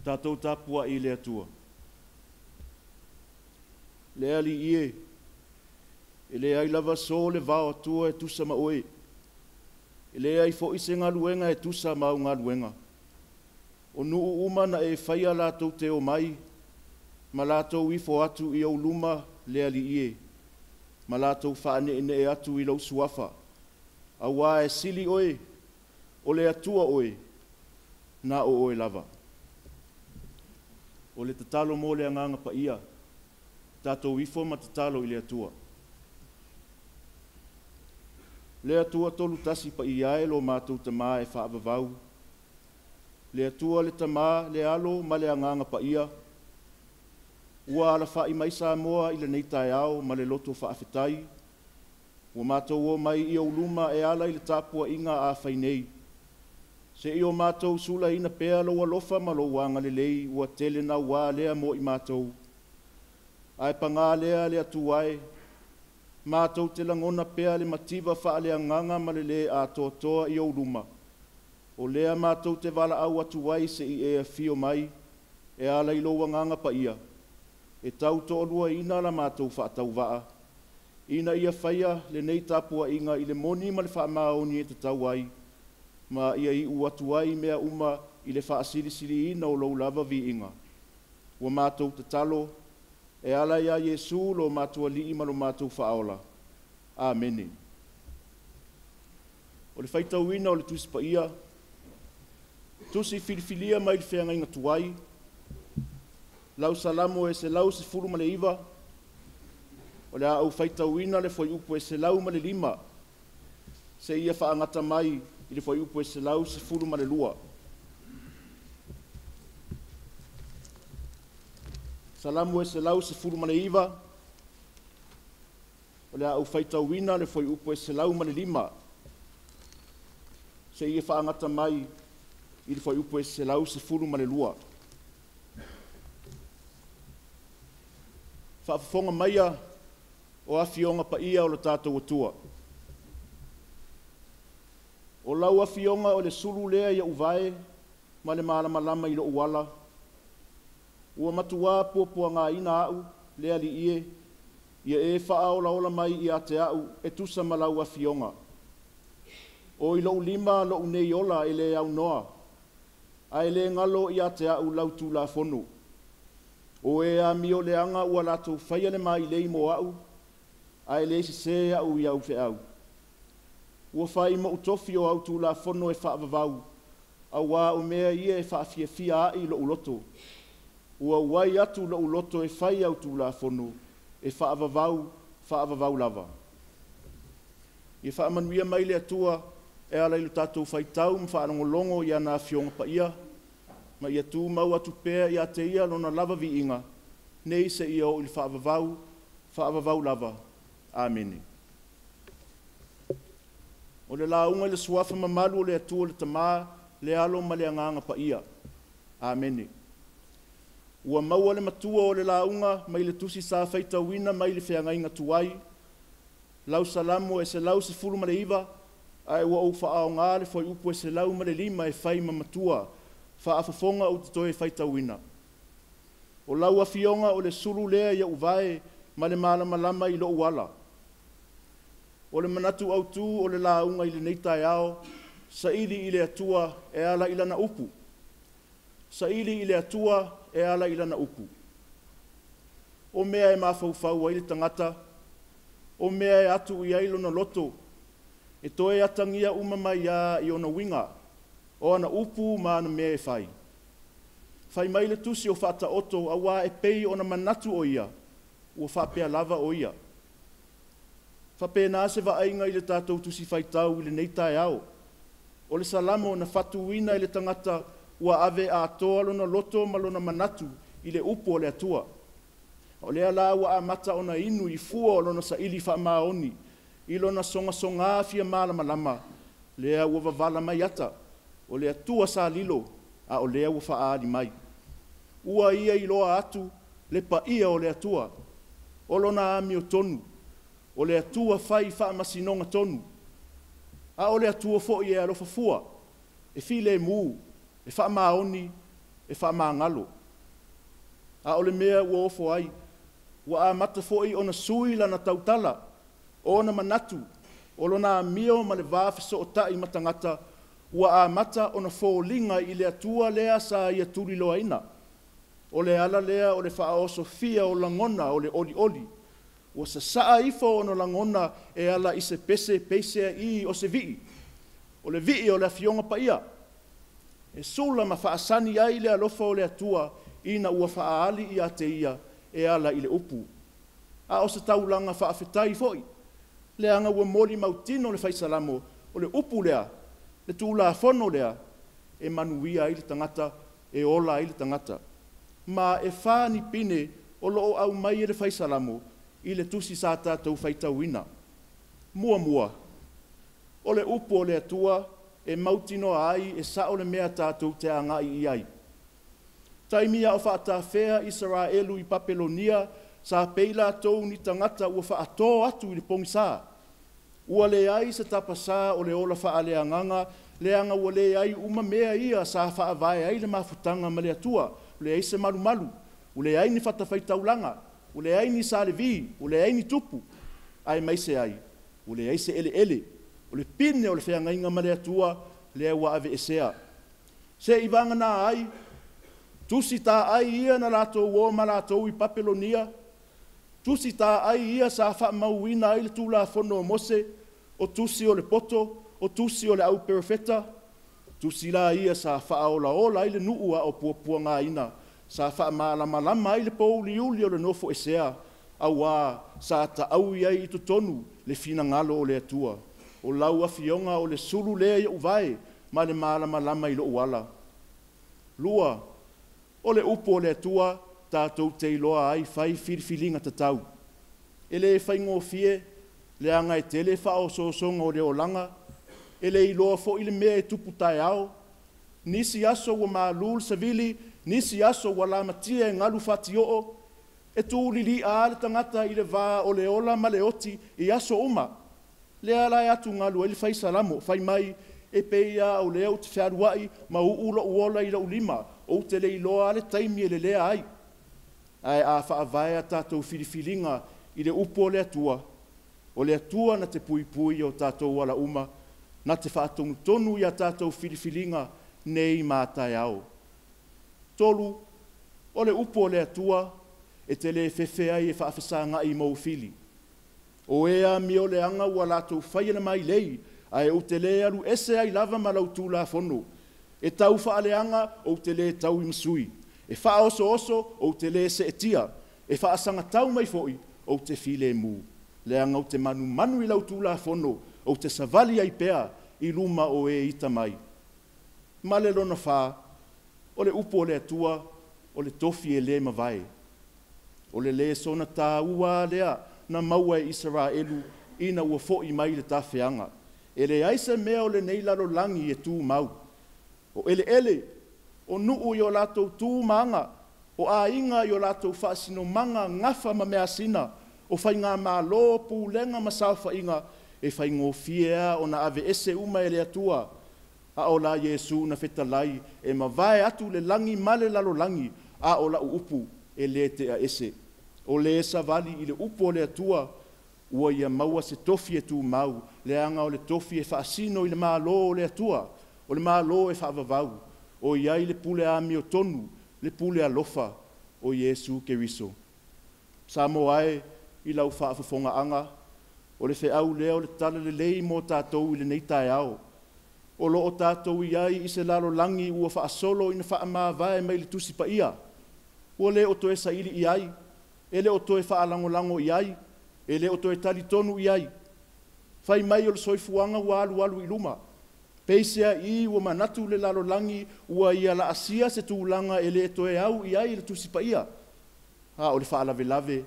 Tatou tapuai i le Atua. Le Alii e, e leai lava so le vao Atua e tusa ma oe. E leai foi se galuega e tusa ma au galuega. O nuu uma na e faia latou te omai, ma latou ifo atu i ou luma le Alii e, ma latou faaneenee atu i lou suafa. Auā e sili oe, o le Atua oe, na o oe lava. O le tatalo mo le Agaga Paia, tatou ifo ma tatalo i le Atua. Le Atua Tolutasi Paia e lo matou Tamā e faavavau, le Atua le Tamā, le Alo ma le Agaga Paia, ua alafa'i mai Samoa i lenei taeao ma le loto faafetai, ua matou omai i ou luma e ala i le tapuaiga a fai nei. Se'i o matou sulaina pea lou alofa ma lou agalelei ua tele nauā lea mo i matou. Ae pagā lea le Atua e, matou te lagona pea le mativa faaleagaga ma le lē atoatoa i ou luma. O lea matou te valaau atu ai se'i e afio mai e ala i lou Agaga Paia, e tau toaluaina la matou faatauvaa, ina ia faia lenei tapuaiga i le moni ma le faamaoni e tatau ai, ma ia iu atu ai mea uma i le faasilisiliina o lou lava viiga. Ua matou tatalo e ala iā Iesu lo matou Alii ma lo matou Faaola. Amene. O le faitauina o le Tusi Paia, tusi filifilia mai le feagaiga tuai, lau Salamo e 119, o le a ou faitauina le fuaiupu e 105 seia faagata mai i le fuaiupu e 112. Salamo e 119, o le a ou faitauina le fuaiupu e 105 seia faagata mai i le fuaiupu e 112. Faafofoga maia o afioga paia o le tatou Atua. O lau afioga o le sulu lea i ou vae ma le malamalama i lou ala. Ua matuā puapuagaina au, le Alii e, ia e faaolaola mai ia te au e tusa ma lau afioga. O i lou lima lou nei ola e le aunoa, ae le galo ia te au lau tulafono. O e amio leaga ua latou faia le mailei mo au, ae le sesē au i au feau. Ua fai moʻu tofi o au tulafono e faavavau, auā o mea ia e faafiafia ai loʻu loto. Ua uai atu loʻu loto e fai au tulafono, e faavavau, faavavau lava. Ia faamanuia mai le Atua e ala i lo tatou faitau ma faalogologo i ana afioga paia, ma ia tumau atu pea ia te ia lona lava viiga, nei seia oo i le faavavau, faavavau lava. Amene. O le lauga i le suafa mamalu o le Atua le Tamā, le Alo ma le Agaga Paia. Amene. Ua maua le matua o le lauga mai le tusi sa faitauina mai le feagaiga tuai, lau Salamo e 119, ae ua ou faaaogā le fuaiupu e 105 e fai ma matua, faafofoga ou te toe faitauina. O lau afioga o le sulu lea i ou vae ma le malamalama i lou ala. O le manatu autū o le lauga i lenei taeao, saili i le Atua e ala i lana upu. Saili i le Atua e ala i lana upu. O mea e mafaufau ai le tagata, o mea e atu i ai lona loto, e toe atagia uma mai lava i ona uiga, o ana upu ma ana mea e fai. Fai mai le tusi o Faataoto, auā e pei ona manatu o ia, ua faapea lava o ia. Faapena se vaaiga i le tatou tusi faitau i lenei taeao. O le Salamo na fatuina e le tagata Ua ave atoa lona loto ma lona manatu i le upu o le Atua. O lea la ua amata ona inu i fua o lona saili faamaoni, i lona sogasogā fia malamalama, lea ua vavala mai ata, o le Atua sa lilo, a o lea ua faaali mai. Ua ia iloa atu le paia o le Atua, o lona amiotonu, o le Atua fai faamasinoga tonu, a o le Atua foi e alofa fua, e filemu, e faamaoni, e faamagalo. A o le mea ua ofo ai, ua amata foi ona sui lana tautala, o ona manatu, o lona amio ma le va fesootai ma tagata, ua amata ona foliga i le Atua lea sa ia tuliloaina. O le ala lea o le faaosofia o lagona o le olioli. Ua sasaa ifo ona lagona e ala i se pese peiseai o se vii, o le vii o le Afioga Paia, e sula ma faasani ai le alofa o le Atua ina ua faaali ia te ia e ala i le upu. A o se taulaga faafetai foi, leaga ua molimautino le Fai Salamo, o le upu lea, le Tulafono lea, e manuia ai le tagata, e ola ai le tagata. Ma e fa ni pine o lo o aumai e le Fai Salamo i le tusi sa tatou faitauina. Muamua, o le upu o le Atua e mautinoa ai e sao le mea tatou te agai i ai. Taimi a o faatafea Isaraelu i Papelonia, sa pei latou ni tagata ua faatō atu i le pogisā. Ua leai se tapasā o le ola faaleagaga, leaga ua leai uma mea ia sa faavae ai le mafutaga ma le Atua. Ua leai se malumalu, ua leai ni fatafaitaulaga, ua leai ni Salevi, ua leai ni tupu, aemaise ai, ua leai se eleele. O le pine o le feagaiga ma le Atua, lea ua aveesea. Seiavagana ai, tusi taai ia na latou o ma latou i Papelonia, tusi taai ia sa faamauina ai le Tulafono a Mose, o tusi o le poto, o tusi o le auperofeta, tusi la ia sa faaolaola ai le nuu a o puapuagaina, sa faamalamalama ai le pouliuli o le nofoesea, auā sa taaui ai i totonu le finagalo o le Atua. O lau afioga o le sulu lea i ou vae ma le malamalama i lou ala. Lua, o le upu o le Atua tatou te iloa ai fai filifiliga tatau. E le faigofie, leaga e tele faaosoosoga o le olaga, e le iloa foi le mea e tupu taeao. Nisi aso ua malu le savili, nisi aso ua lamatia e galu fatioo, e tuliliia lava le tagata i le va o le ola ma le oti i aso uma. Lea la e atugalu ai le Fai Salamo, fai mai, e pei lava o lea ou te fealuai ma uu lou ola i lou lima, ou te le iloa lava le taimi e lelea ai. Ae a faavae a tatou filifiliga i le upu o le Atua, o le Atua na te puipui i o tatou ala uma, na te faatonutonu i a tatou filifiliga nei ma a taeao. Tolu, o le upu o le Atua e te le fefe ai e faafesagai i mou fili. O e amioleaga ua latou faia le mailei, ae ou te le alu ese ai lava ma lau Tulafono. E tau faaleaga, ou te le tauimasui. E faaosooso, ou te le seetia. E faasagatau mai foi, ou te filemu. Leaga ou te manumanu i lau Tulafono, ou te savali ai pea i luma o e ita mai. Ma le lona fa, o le upu o le Atua, o le tofi e le mavae. O le lesona taua lea na maua e Isaraelu ina ua foi mai le tafeaga. E leai se mea o lenei lalolagi e tumau. O eleele, o nuu i o latou tu ma aga, o aiga i o latou faasinomaga, gafa ma measina, o faigamalo, pulega ma saofaiga, e faigofie lava ona aveese uma e le Atua. A o la Iesu na fetalai, e mavae atu le lagi ma le lalolagi, a o lau upu e le tea ese. O le savali i le upu o le Atua, ua ia maua se tofi e tumau, leaga o le tofi e faasino i le Malo o le Atua, o le Malo e faavavau, o i ai le pule amiotonu, le pule alofa o Iesu Keriso. Samoa e, i lau faafofogaaga, o le feau lea o le talalelei mo tatou i lenei taeao. O lo o tatou i ai i se lalolagi ua faasolo ina faamavae mai le Tusi Paia. Ua le o toe saili i ai, e le o toe faalagolago i ai, e le o toe talitonu i ai. Fai mai o le soifuaga ua alualu i luma. Peiseai ua manatu le lalolagi ua ia laasia se tulaga e lē toe au i ai le Tusi Paia, a o le faalavelave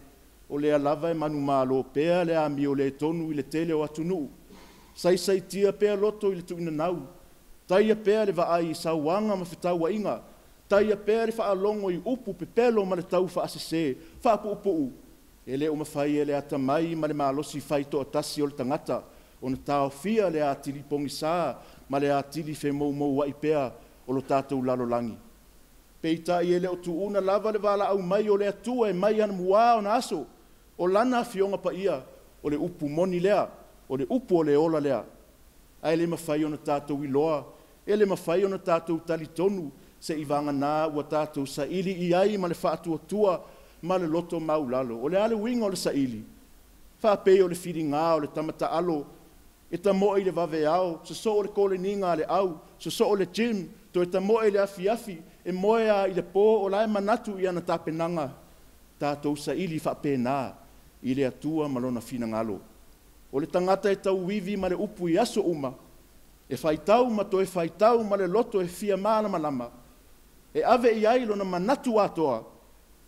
o lea lava e manumalo pea le amio lē tonu i le tele o atunuu, saisaitia pea loto i le tuuinanau, taia pea le vaai i sauaga ma fetauaiga, taia pea le faalogo i upu pepelo ma le taufaasese faapuupuu. E le o mafai e le atamai ma le malosi faitoatasi o le tagata ona taofia le atili pogisā ma le atili femoumouai pea o lo tatou lalolagi. Peitai e le o tuuna lava le valaau mai o le Atua e mai anamua ona aso, o Lana Afioga Paia, o le upu moni lea, o le upu o le ola lea. Ae le mafai ona tatou iloa, e le mafai ona tatou talitonu seiavagana ua tatou saili i ai ma le faatuatua ma le loto maualalo. O le a le uiga o le saili? Faapei o le filiga o le tama taalo e tamoe i le vaveao, sosoo le koleniga a le au, sosoo le gym, toe tamoe i le afiafi, e moe lava i le po o la e manatu i ana tapenaga. Tatou saili faapena i le Atua ma Lona finagalo. O le tagata e tauivi ma le upu i aso uma, e faitau ma toe faitau ma le loto e fia malamalama, e ave i ai lona manatu atoa,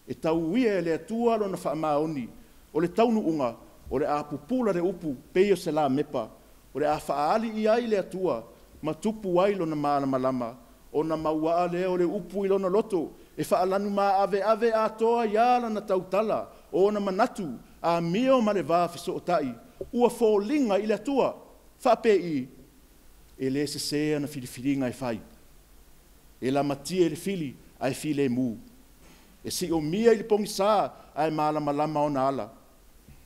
e tauia e le Atua lona faamaoni. O le taunuuga, o le a pupula le upu pei o se lamepa, o le a faaali i ai le Atua ma tupu ai lona malamalama, ona mauaa lea o le upu i lona loto, e faalanumaveave atoa ia lana tautala, o ona manatu, amio ma le va fesootai, ua foliga i le Atua, faapei, e lē sesē ana filifiliga e fai. E lamatia i le fili ae filemu. E siomia i le pogisā ae malamalama ona ala.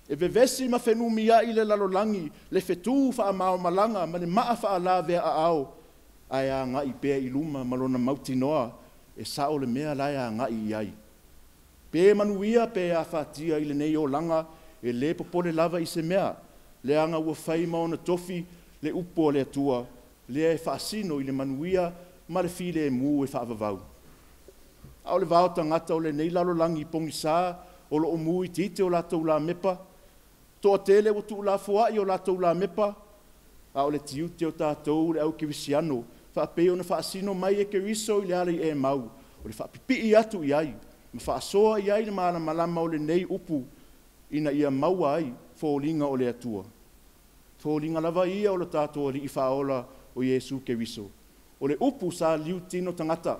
E vevesi ma fenumiai le lalolagi, le fetū faamaomalaga ma le maa faalavea-aao, ae agai pea i luma ma lona mautinoa e sao le mea la e agai i ai. Pe manuia pe afatia i lenei olaga, e lē popole lava i se mea, leaga ua fai ma ona tofi le upu a le Atua, lea e faasino i le manuia ma le filemu e faavavau. A o le va o tagata o lenei lalolagi pogisā o loo mū itiiti o latou lamepa, toatele ua tuulafoai o latou lamepa, a o le tiute o tatou le au kerisiano, faapei ona faasino mai e Keriso i le ala i Emau, o le faapipii atu i ai ma faasoa i ai le malamalama o lenei upu ina ia maua ai foliga o le Atua. Foliga lava ia o le tatou Alii Faaola o Iesu Keriso. O le upu sa liutino tagata,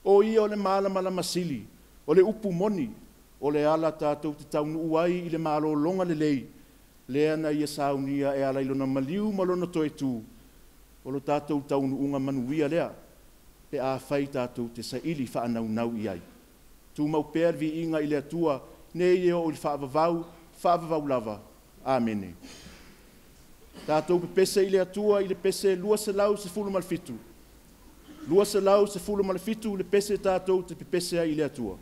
o ia o le malamalama sili, o le upu moni, o le ala tatou te taunuu ai i le malologa lelei, lea na ia saunia e ala i lona maliu ma lona toetū, o lo tatou taunuuga manuia lea, pe afai tatou te saili faanaunau i ai. Tumau pea le viiga i le Atua, nei e oo i le faavavau, faavavau lava. Amene. Tatou pepese i le Atua i le pese 217. 217 le pese tatou te pepese ai i le Atua.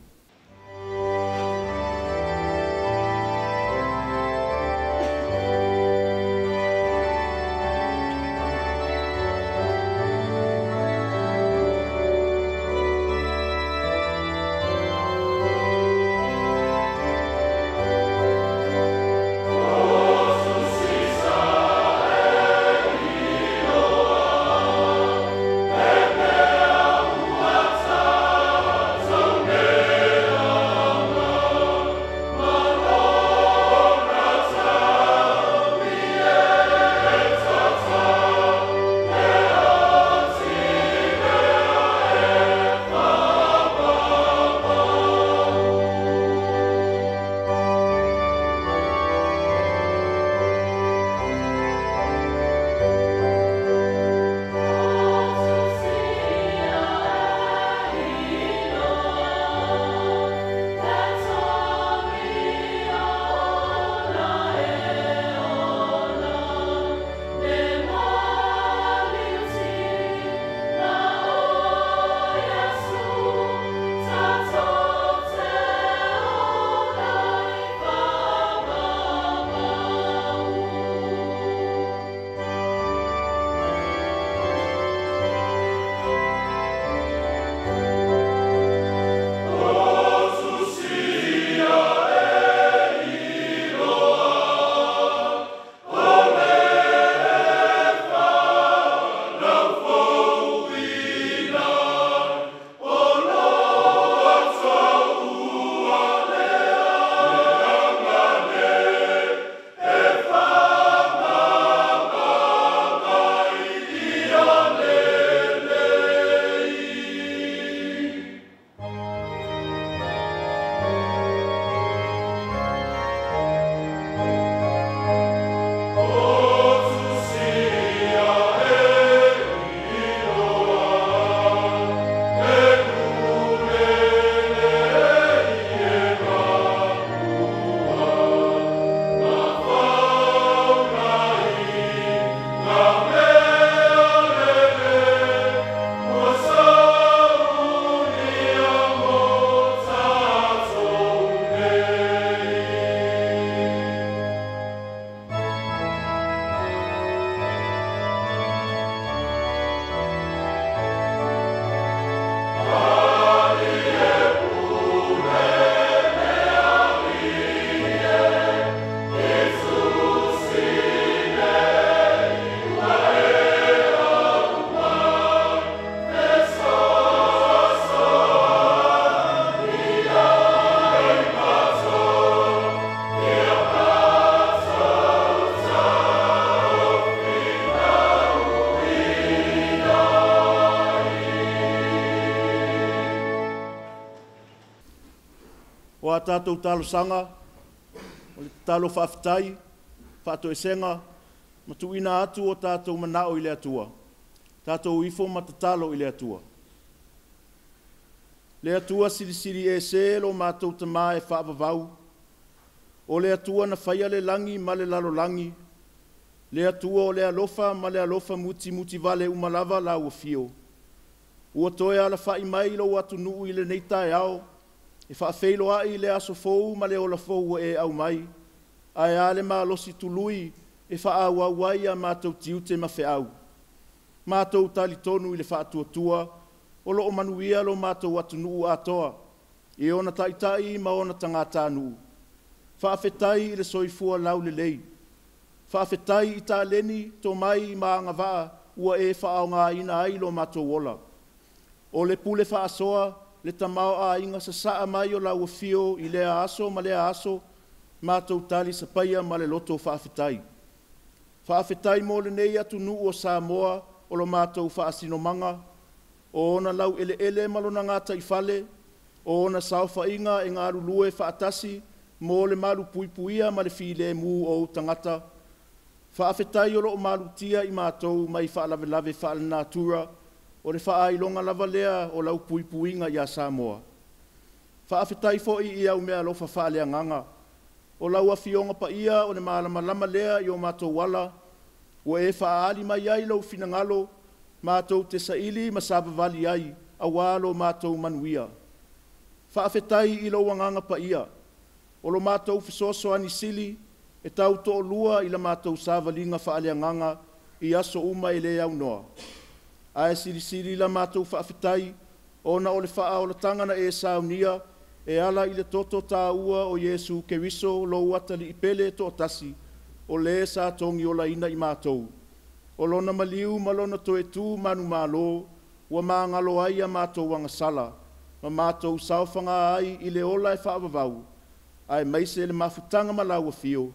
O a tatou talosaga, o le tatalo faafetai, faatoesega, ma tuuina atu o tatou manao i le Atua, tatou ifo ma tatalo i le Atua. Le Atua Silisili Ese lo matou Tama e faavavau, o le Atua na faia le lagi ma le lalolagi, le Atua o le alofa ma le alofa mutimutivale uma lava lau afio. Ua toe alafai mai lou atunuu i lenei taeao, e faafeiloai le aso fou ma le ola fou ua e aumai, ae a le malosi tului e faaauau ai a matou tiute ma feau. Matou talitonu i le faatuatua o lo o manuia lo matou atunuu atoa, i ona taitai ma ona tagatanuu. Faafetai i le soifua laulelei, faafetai i taleni, tomai ma agavaa ua e faaaogaina ai lo matou ola. O le pule faasoa, le tamaoaiga sasaa mai o lau afio i lea aso ma lea aso, matou talisapaia ma le loto faafetai. Faafetai mo lenei atunuu o Samoa o lo matou faasinomaga, o ona laueleele ma lona gataifale, o ona saofaiga e galulue faatasi mo le malupuipuia ma le filemu o ou tagata. Faafetai o lo o malutia i matou mai faalavelave faalenatura, o le faailoga lava lea o lau puipuiga ia Samoa. Faafetai foi i au meaalofa faaleagaga, o lau Afioga Paia o le malamalama lea i o matou ala, ua e faaali mai ai lou finagalo matou te saili ma savavali ai aua lo matou manuia. Faafetai i lou Agaga Paia, o lo matou fesoasoani sili e tau toalua i la matou savaliga faaleagaga i aso uma e le aunoa. Ae silisili la matou faafetai ona o le faaolataga na e saunia e ala i le toto taua o Iesu Keriso, lou atalii pele e toatasi, o le sa togiolaina i matou. O lona maliu ma lona toe tu manumalo ua magalo ai a matou agasala ma matou saofaga ai i le ola e faavavau, aemaise le mafutaga ma lau afio,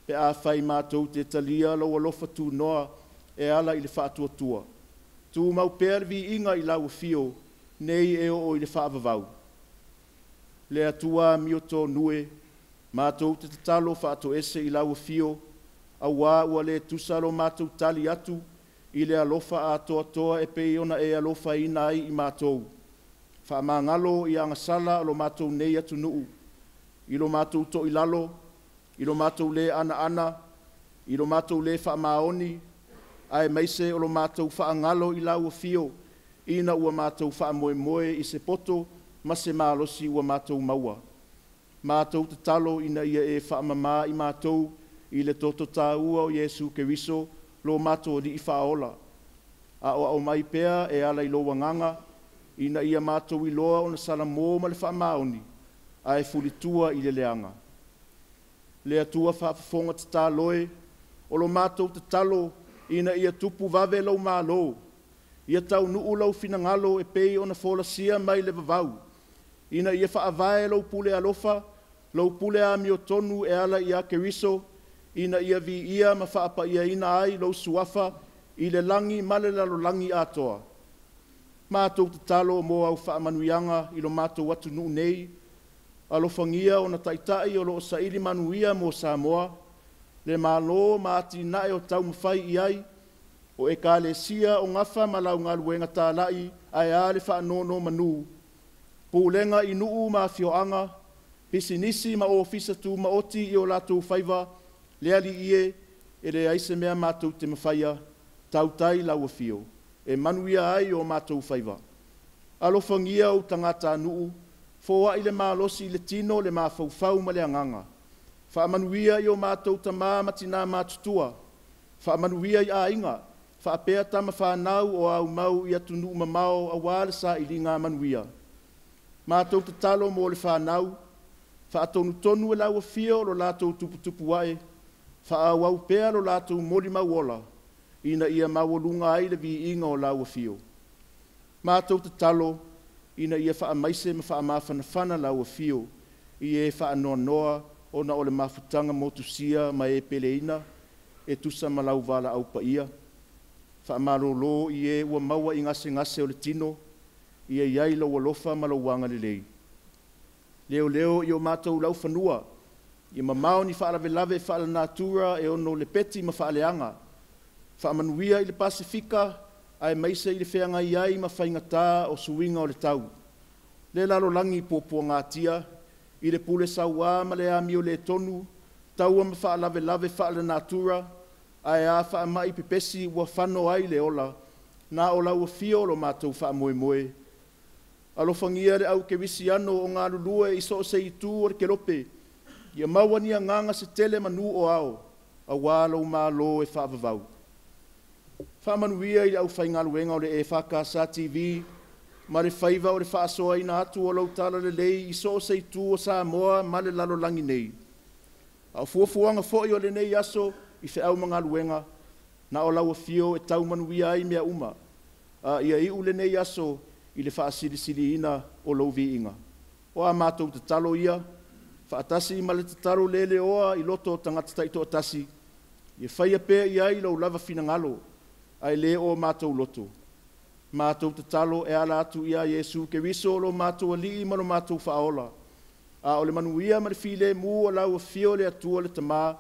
pe afai matou te talia lou alofa tunoa e ala i le faatuatua. Tumau pea le viiga i lau afio, nei e oo i le faavavau. Le Atua amiotonu e, matou te tatalo faatoese i lau afio, auā ua le tusa lo matou tali atu i le alofa atoatoa e pei ona e alofaina ai i matou. Faamagalo i agasala a lo matou nei atunuu, i lo matou toilalo, i lo matou le anaana, i lo matou le faamaoni, aemaise o lo matou faagalo i lau afio, ina ua matou faamoemoe i se poto ma se malosi ua matou maua. Matou tatalo ina ia e faamama i matou i le toto taua o Iesu Keriso, lo matou Alii Faaola. Aoao mai pea e ala i lou Agaga, ina ia matou iloa ona salamo ma le faamaoni, ae fulitua i le leaga. Le Atua faafofoga tatalo e, o lo matou tatalo ina ia tupu vave lou Malo, ia taunuu lou finagalo e pei ona folasia mai le vavau, ina ia faavae lou pule alofa, lou pule amiotonu e ala ia Keriso, ina ia viia ma faapaiaina ai lou suafa i le lagi ma le lalolagi atoa. Matou tatalo mo au faamanuiaga i lo matou atunuu nei, alofagia ona taitai o lo o saili manuia mo Samoa, le Malo ma atinae o taumafai i ai, o Ekalesia o nafa ma lau galuega talai ae a le faanonomanu, pulega i nuu ma afioaga, pisinisi ma ofisa tumaoti i o latou faiva. Le Alii e, e leai se mea matou te mafaia, tautai lau afio e manuia ai o matou faiva. Alofagia ou tagatanuu, foai le malosi i le tino, le mafaufau ma le agaga. Faamanuia i o matou tama ma tina matutua, faamanuia i aiga, faapea tama fanau o aumau i atunuu mamao aua le sailiga manuia. Matou tatalo mo le fanau, faatonutonu e lau afio lo latou tuputupu ae, faaauau pea lo latou molimau ola, ina ia maualuga ai le viiga o lau afio. Matou tatalo ina ia faamaise ma faamafanafana lau afio i e faanoanoa ona o le mafutaga motusia ma e peleina e tusa ma lau valaau paia. Faamalolo i e ua maua i gasegase o le tino, ia i ai lou alofa ma lou agalelei. Leoleo i o matou laufanua, ia mamao ni faalavelave faalenatura e ono lepeti ma faaleaga. Faamanuia i le Pasefika aemaise i le feagai ai ma faigata o suiga o le tau. Le lalolagi puapuagatia i le pule sauā ma le amio le tonu, taua ma faalavelave faalenatura, ae a faamai pepesi ua fano ai le ola, na o lau afio lo matou faamoemoe. Alofagia le au kerisiano o galulue i so o se itu o le kelope, ia maua ni agaga se tele manu o ao, auā lou malo e faavavau. Faamanuia i le aufaigaluega o le EFKS TV ma le faiva o le faasoaina atu o lau talalelei i so o se itu o Samoa ma le lalolagi nei. A o fuafuaga foi o lenei aso i feau ma galuega, na o lau afio e tau manuia ai mea uma, a ia iu lenei aso i le faasilisiliina o lou viiga. O a matou tatalo ia, faatasi ma le tatalo le leoa i loto o tagata taitoatasi, ia faia pea i ai lou lava finagalo, ae le o matou loto. Matou tatalo e ala atu ia Iesu Keriso lo matou Alii ma lo matou Faaola, a o le manuia ma le filemu o lau afio le Atua le Tama,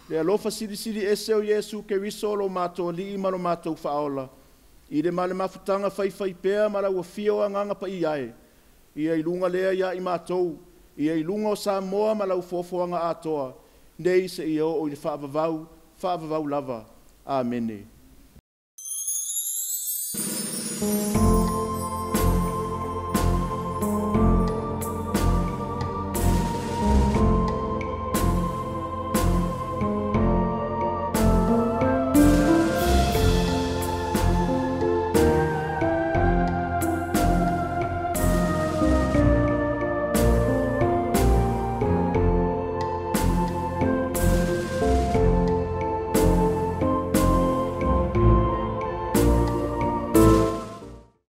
le alofa silisili ese o Iesu Keriso lo matou Alii ma lo matou Faaola, i le ma le mafutaga faifaipea ma lau afio Agaga Paia e, ia i luga lea ia i matou, ia i luga o Samoa ma lau foafoaga atoa, nei seia oo i le faavavau, faavavau lava. Amene.